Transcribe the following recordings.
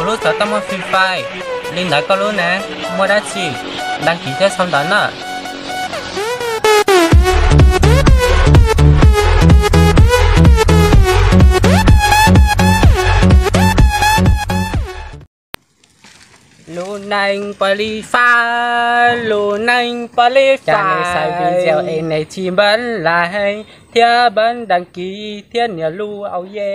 Lub txawv tau muaj Free Fire li ntawd, koj lub ne muaj dab tsi? Đăng ký thiab sau ntawv na. Lub neej pom li fab, lub neej pom li fab, nej saib video es nej tsis npaj like thiab npaj đăng ký thiab nias lub au ye.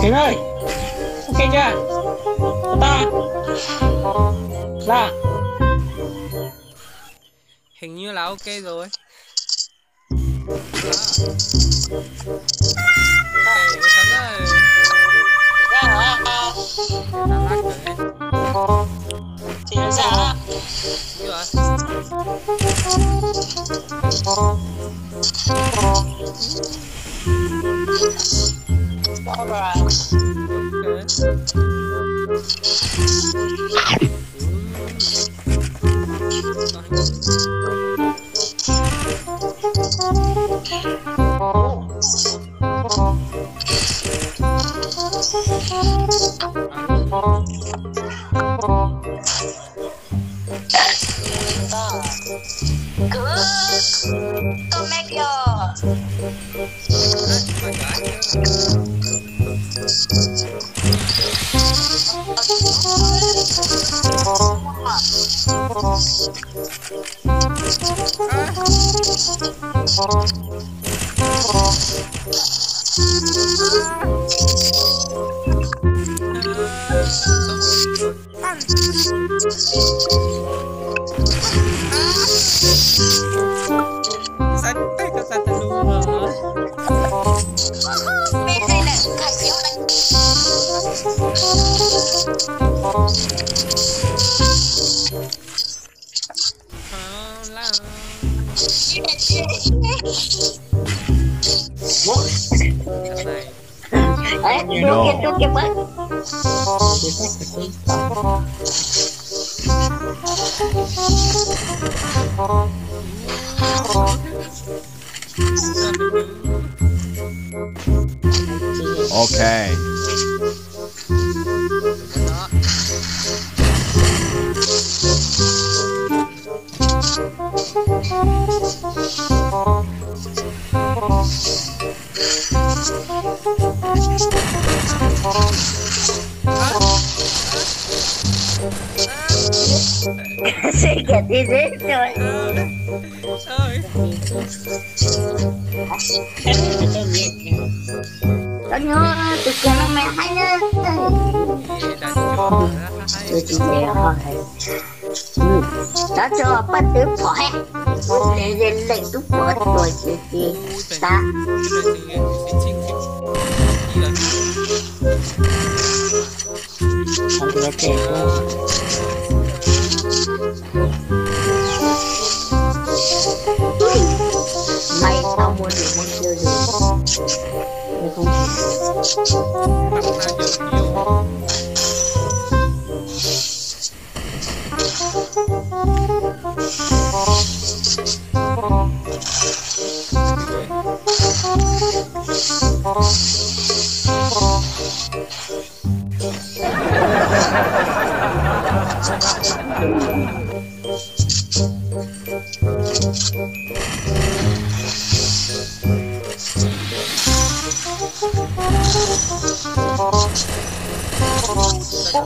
Heev ơi, ok chưa? Tao. Là. Hình như là ok rồi. Ok. Koj nyob tus kiag no mas haib na. Tus tsis ntev ho hais. Tab tso paj twb phom he. Tus ne ze leem tub pov tuag ces ces tab. Maiv tau muaj nws muaj kiag li. Wb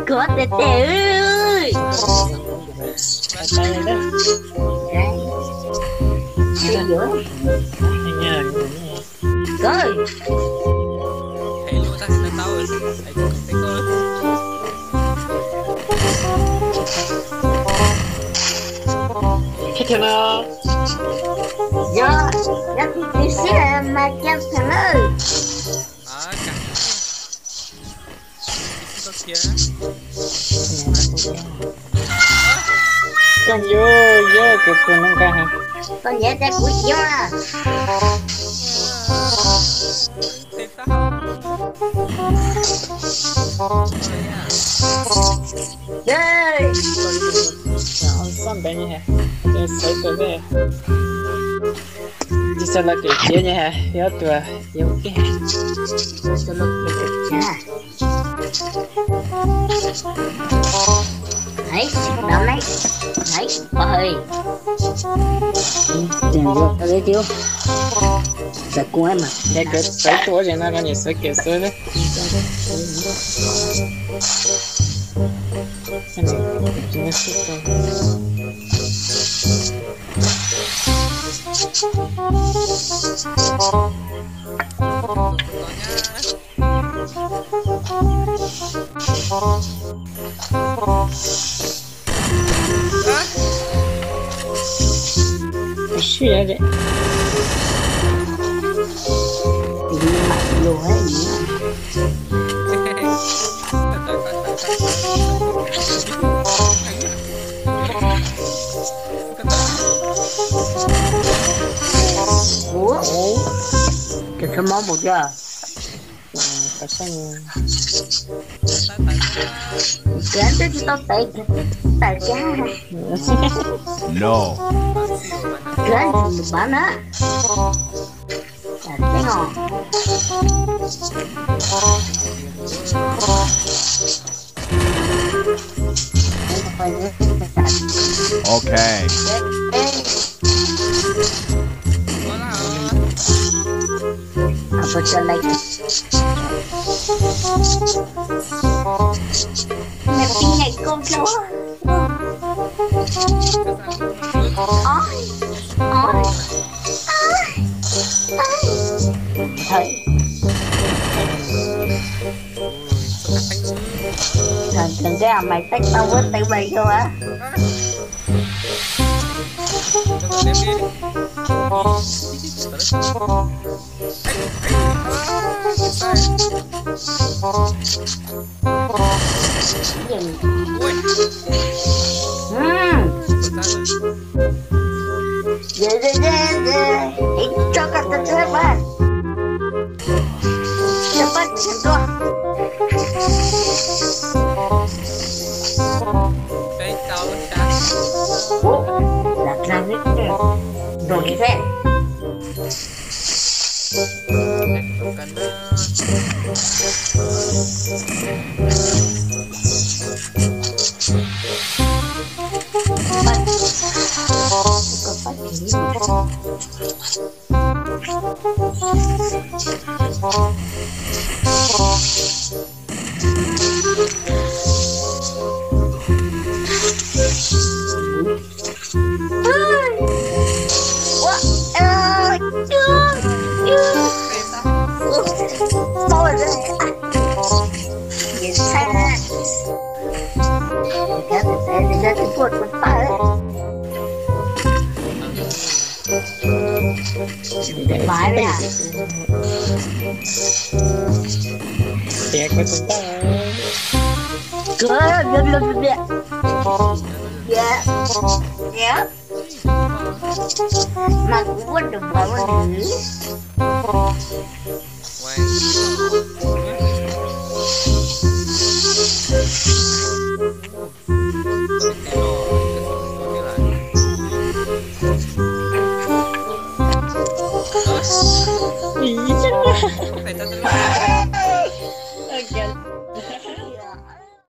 kov tiag tiag. Kov. Yog, yog tus txiv sib mas cia pheem lawm. Koj yuav, yuav kws kuv nug nqaa. Koj nyiav tias kuv yuav. Tsis txhob los kawm ciav nyab has, yog tus yuav kiag. Yog kawm txawv tuaj zem no koj niam sawv kawm xwb. Ua, ua, kawg kawg mob mus thiab. Kawg twb tsis tau tev, kawg twb tawm kiag. No. Kawg ntsis pav na. Tawm kiag os. Ok. Mày pin nhảy cùng kìa. Ôi, ôi, ôi, ôi. Thằng, thằng cái mày tách tao với tay mày vô á. Ui. Ừ. Dễ, dễ, dễ, dễ. Ê, cho con tao chơi với. Cho con, cho con. Ủa, đặt ra cái, cái đồ như thế. Tias kuv tus ntawd. Mas kuv ua dum pov ua nws.